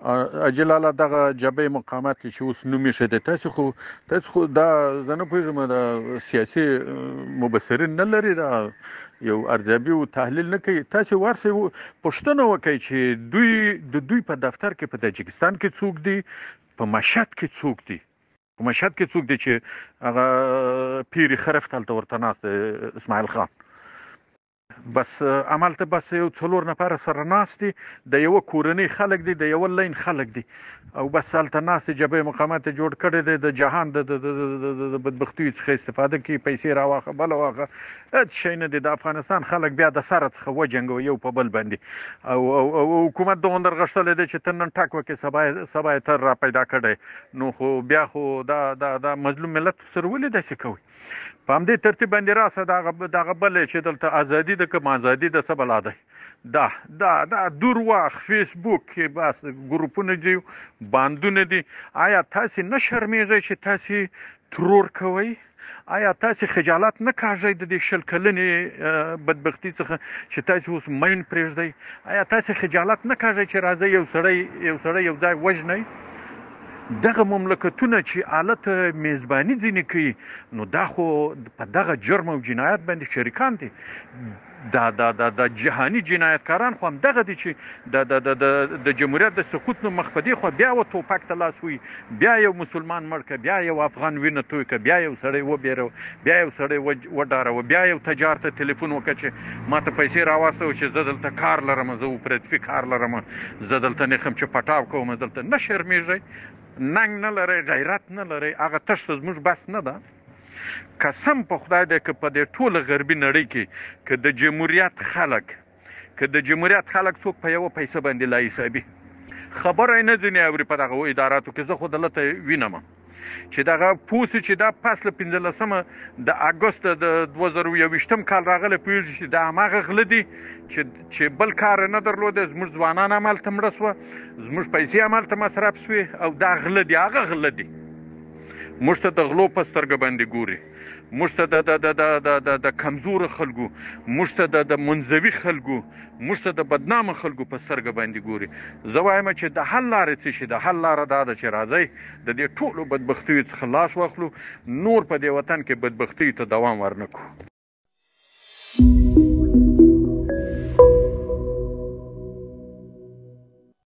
اجلاله دغه جبهه مقاومت چې اوس نوم یې دی، تاسو خو دا زه نه پوهېږم، دا سیاسي مبصرین نه لري، دا یو ارزیابي او تحلیل نه کوي. تاسو ورسئ، پوښتنه وکړئ چې دوی د دوی په دفتر کې په تاجکستان کې څوک دي، په مشهد کې څوک دي، په مشهد کې څوک دي چې هغه پیری خرفت هلته ورته ناست دی، اسماعیل خان. بس همالته بس یو څلور نفره سره ناست دي، د یوه کورنۍ خلک دي، د یوه لین خلک دي او بس هلته ناست دي. جبهه مقاومت یې جوړ کړی دی، د جهان د بدبختیو څخه استفاده کوي، پیسې راواخه بله واخه، هېڅ شی نه دی. د افغانستان خلک بیا د سره څخه وجنګوي یو په بل باندې، او او او حکومت دومره غښتلی دی چې ته نن ټک وکړې، سبا یې تر را پیدا کړی. نو خو بیا خو دا دا دا مظلوم ملت سره ولې داسې کوي؟ په همدې ترتیب باندې راسه دغه بل چې دلته ازادي ده که ازادي ده، څه بلا دی دا دا دا درواغ فیسبوک کې بس ګروپونه دي، باندونه دي. آیا تاسې نه شرمېږئ چې تاسې ترور کوئ؟ آیا تاسې خجالت نه کاږئ د دې 20 کلنې بدبختي څخه چې تاسې اوس مین پرېږدئ؟ آیا تاسې خجالت نه کاږئ چې راځئ یو سړی یو ځای وژنئ؟ دغه مملکتونه چې حالت میزبانی ځینې کوي، نو دا خو په دغه جرم او جنایت باندې شریکان دي. دا دا دا د جهاني جنایتکاران خو هم دغه دي چې د د د د د جمهوریت د سقوط نو مخ په دې خو بیا و توپک ته لاس وي، بیا یو مسلمان مړ که، بیا یو افغان وینه توی که، بیا یو سړی وبیره، بیا یو سړی وډاروه، بیا یو تجار ته تلیفون وکړه چې ما ته پیسې راواستوه چې زه دلته کار لرم، زه اپراتیفي کار لرم، زه دلته نخم چې پټاو کوم. دلته نه شرمېږئ، ننګ نه لرئ، غیرت نه لرئ. هغه تش زموږ بس نه ده. قسم په خدای دی که په دې ټوله غربي نړۍ کې که د جمهوریت خلک څوک په یوه پیسه باندې لا حسابي خبره یې نه ځینې اوري په دغه اداراتو کې، زه خو دلته وینم چې دغه پوسي چې دا پس له 15 د اګست د 2021 کال راغلی، پوهېږي چې دا هماغه غله دي چې بل کار نه درلوده. زموږ ځوانان همالته مړه سوه، زموږ پیسې همالته مصرف سوې او دا غله دي، هغه غله دي. موږ ته د غلو په سترګه باندې ګوري، موږ ته د د د د د د د کمزورو خلکو، موږ ته د د منزوي خلکو، موږ ته د بدنامه خلکو په سترګه باندې ګوري. زه وایم چې د حل لارې څه شي؟ د حل لاره دا ده چې راځئ د دې ټولو بدبختیو څخه لاس واخلو، نور په دې وطن کې بدبختیو ته دوام ورنکړو.